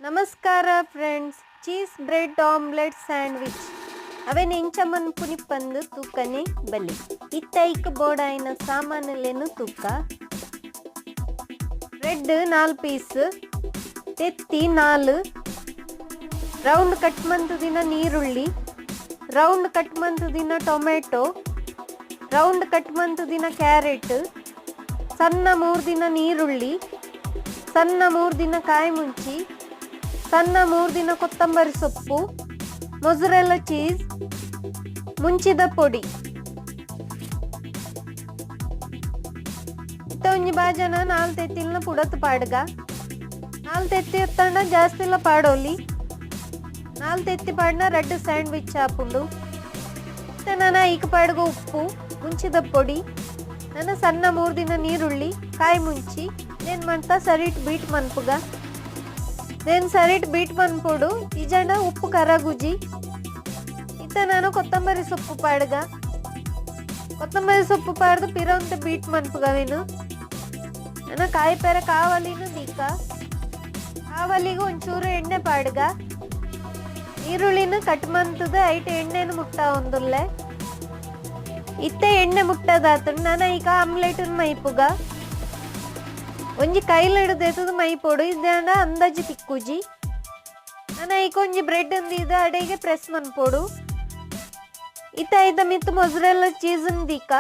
ನಮಸ್ಕಾರ friends, cheese bread omelette sandwich ಅವೆನ್ ಎಂಚ ಮನ್ಪುನಿ ಪಂದ್ ತೂಕನೆ ಬಲೆ. ಇತ್ತ ಐಕ್ ಬೋಡಾಯಿನ ಸಾಮಾನುಲೆನ್ ತೂಕ. ಬ್ರೆಡ್ 4 ಪೀಸ್, ತೆತ್ತಿ 4, ರೌಂಡ್ ಕಟ್ ಮಂತುದಿನ ನೀರುಳ್ಳಿ, ರೌಂಡ್ ಕಟ್ ಮಂತುದಿನ ಟೊಮೆಟೊ, ರೌಂಡ್ ಕಟ್ ಮಂತುದಿನ ಕ್ಯಾರೆಟ್, ಸಣ್ಣ ಮೂರ್ದಿನ ನೀರುಳ್ಳಿ, ಸಣ್ಣ ಮೂರ್ದಿನ ಕಾಯಿ ಮುಂಚಿ, ಸಣ್ಣ ಮೂರ್ದಿನ ಕೊತ್ತಂಬರಿ ಸೊಪ್ಪು, ಮೊಸರೆಲ್ಲ ಚೀಸ್, ಮುಂಚಿದ ಪೊಡಿ. ಇತ್ತ ಒಂಜಿ ಬಾಜನ 4 ತೆತ್ತಿಲ್ನ ಪುಡತ್ ಪಾಡ್ಗ. 4 ತೆತ್ತಿ ಎತ್ತಂಡ ಜಾಸ್ತಿಲ ಪಾಡೋಲಿ. 4 ತೆತ್ತಿ ಪಾಡ್ನ 2 ಸ್ಯಾಂಡ್ವಿಚ್ ಆಪುಂಡು. ಇತ್ತ ನನ ಐಕ್ ಪಾಡ್ಗ ಉಪ್ಪು, ಮುಂಚಿದ ಪೊಡಿ, ನನ ಸಣ್ಣ ಮೂರ್ದಿನ ನೀರುಳ್ಳಿ, ಕಾಯಿ ಮುಂಚಿ. ನೇನ್ ಮಂತ ಸರಿಟ್ ಬೀಟ್ ಮನ್ಪುಗ. ನೇನ್ ಸರಿಟ್ ಬೀಟ್ ಮನ್ಪೊಡು, ಇಜಂಡ ಉಪ್ಪು ಕರಗುಜಿ. ಇತ್ತ ನಾನು ಕೊತ್ತಂಬರಿ ಸೊಪ್ಪು ಪಾಡ್ಗ. ಕೊತ್ತಂಬರಿ ಸೊಪ್ಪು ಪಾಡ್ದು ಪಿರ ಒಂತೆ ಬೀಟ್ ಮನ್ಪುಗ. ನನ್ನ ಕಾಯಿ ಪೆರ ಕಾವಲಿನು ದೀಕ. ಕಾವಲಿಗೂ ಒಂಚೂರು ಎಣ್ಣೆ ಪಾಡ್ಗ. ಈರುಳ್ಳಿನ ಕಟ್ ಮಂತದ ಐಟ್ ಎಣ್ಣೆನು ಮುಟ್ಟ ಒಂದುಲ್ಲೆ. ಇತ್ತೆ ಎಣ್ಣೆ ಮುಟ್ಟದಾತು. ನಾನು ಈಗ ಆಮ್ಲೆಟ್ ಮೈಪುಗ. ಒಂಜಿ ಕೈಲಿಡ್ದು ಮೈಪೊಡು, ಇದ್ದಾಂಡ ಅಂದಾಜು ತಿಕ್ಕುಜಿ. ನಾನು ಈಗ ಒಂಜಿ ಬ್ರೆಡ್ ಇದು ಅಡೆಗೆ ಪ್ರೆಸ್ ಮನ್ಪೊಡು. ಇತ್ತ ಐತ ಮಿತ್ತು ಮೊಸರೆಲ್ಲ ಚೀಸ್ ದೀಕ.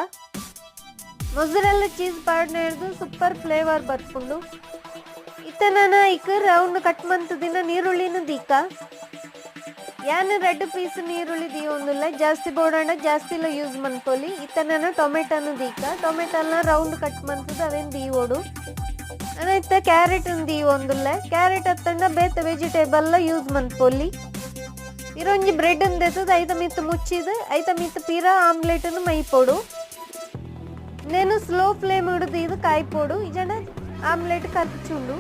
ಮೊಸರೆಲ್ಲ ಚೀಸ್ ಪಾಡ್ನ ಹಿಡ್ದು ಸೂಪರ್ ಫ್ಲೇವರ್ ಬರ್ಪುಂಡು. ಇತ್ತ ನಾನು ಐಕ್ ರೌಂಡ್ ಕಟ್ ಮಂತದಿನ ನೀರುಳ್ಳಿನ ದೀಕ. ಯಾನ್ 2 ಪೀಸ್ ನೀರುಳ್ಳಿ ದೀವೊಂದುಲ್ಲ, ಜಾಸ್ತಿ ಬೋಡಾಂಡ ಜಾಸ್ತಿಲ ಯೂಸ್ ಮನ್ಪೊಲಿ. ಇತ್ತ ನಾನು ಟೊಮೆಟೊನು ದೀಕ. ಟೊಮೆಟೊನ ರೌಂಡ್ ಕಟ್ ಮಂತದ ಅವೇನು ದೀವೊಡು. ನಾನು ಇತ್ತ ಕ್ಯಾರೆಟ್ ದೀವೊಂದುಲ್ಲ. ಕ್ಯಾರೆಟ್ ಅತ್ತಂಡ ಬೇತೆ ವೆಜಿಟೇಬಲ್ ಯೂಸ್ ಮನ್ಪೊಲಿ. ಪಿರೊಂಜಿ ಬ್ರೆಡ್ ದೆತ್ತದ ಐತ ಮಿತ್ತು ಮುಚ್ಚಿದ್ ಐತ ಮಿತ್ತು ಪಿರ ಆಮ್ಲೆಟ್ ಮೈಪೊಡು. నేను ಸ್ಲೋ ಫ್ಲೇಮ್ ಹಿಡಿದು ಇದು ಕಾಯ್ಪೊಡು, ಇಜಂಡ ಆಮ್ಲೆಟ್ ಕರ್ಚುಂಡು.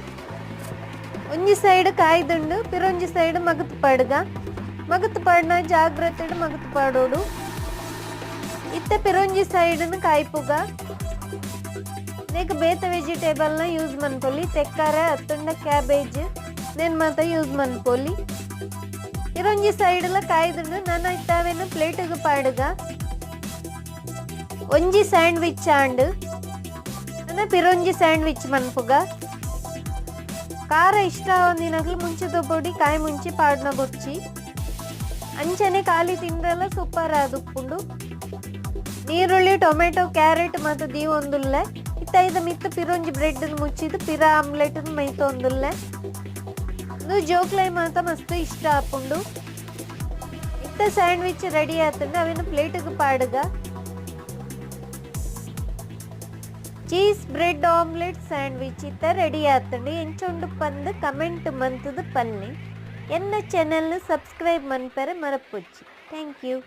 ಒಂಜಿ ಸೈಡ್ ಕಾಯ್ದುಂಡು, ಪಿರೊಂಜಿ ಸೈಡ್ ಮಗತ್ ಪಾಡ್ಗ. ಮಗತ್ ಪಾಡ್ನ ಜಾಗ್ರತೆ ಮಗತ್ ಪಾಡೋಡು. ಇತ್ತ ಪಿರೊಂಜಿ ಸೈಡ್ನು ಕಾಯ್ಪುಗ. ನೆಕ್ ಬೇತೆ ವೆಜಿಟೇಬಲ್ನ ಯೂಸ್ ಮನ್ಪೊಲಿ. ತೆಕ್ಕಾರ ಅತ್ತಂಡ ಕ್ಯಾಬೇಜ್ ನೇನ್ ಮಾತ ಯೂಸ್ ಮನ್ಪೊಲಿ. ಪಿರೊಂಜಿ ಸೈಡ್ಲ ಕಾಯ್ದುಂಡು. ನಾನು ಇತ್ತಾವೇನು ಪ್ಲೇಟಿಗೆ ಪಾಡುಗ. ಒಂಜಿ ಸ್ಯಾಂಡ್ವಿಚ್ ಆಂಡ್. ನನ್ನ ಪಿರೊಂಜಿ ಸ್ಯಾಂಡ್ವಿಚ್ ಮನ್ಪುಗ. ಖಾರ ಇಷ್ಟ ಒಂದಿನಗ್ಲು ಮುಂಚಿದ ಪೊಡಿ, ಕಾಯಿ ಮುಂಚಿ ಪಾಡ್ನ ಬೊರ್ಚಿ. ಅಂಚನೆ ಖಾಲಿ ತಿಂದ್ರೆಲ್ಲ ಸೂಪರ್ ಆದುಪ್ಪುಂಡು. ನೀರುಳ್ಳಿ, ಟೊಮೆಟೊ, ಕ್ಯಾರೆಟ್ ಮತ್ತು ದೀವೊಂದುಲ್ಲೆ. ಇತ್ತ ಐದ ಮಿತ್ತು ಪಿರೊಂಜಿ ಬ್ರೆಡ್ ಮುಚ್ಚಿದ್ದು ಪಿರ ಆಮ್ಲೆಟ್ ಮೈತೊಂದುಲ್ಲೆ. ಇದು ಜೋಕ್ಲೈ ಮಾತ ಮಸ್ತ್ ಇಷ್ಟ ಆಪುಂಡು. ಇತ್ತ ಸ್ಯಾಂಡ್ವಿಚ್ ರೆಡಿ ಆತಂಡ. ಅವೇನು ಪ್ಲೇಟಿಗೆ ಪಾಡುಗ. ಚೀಸ್ ಬ್ರೆಡ್ ಆಮ್ಲೆಟ್ ಸ್ಯಾಂಡ್ವಿಚ್ ಇತ್ತ ರೆಡಿ ಆತಂಡು. ಎಂಚೊಂಡು ಪಂದು ಕಮೆಂಟ್ ಮಂತದ ಪನ್ಲೆ. ಎನ್ನ ಚಾನೆಲ್ನ ಸಬ್ಸ್ಕ್ರೈಬ್ ಮನ್ಪರೆ ಮರಪೊಚ್ಚಿ. Thank you.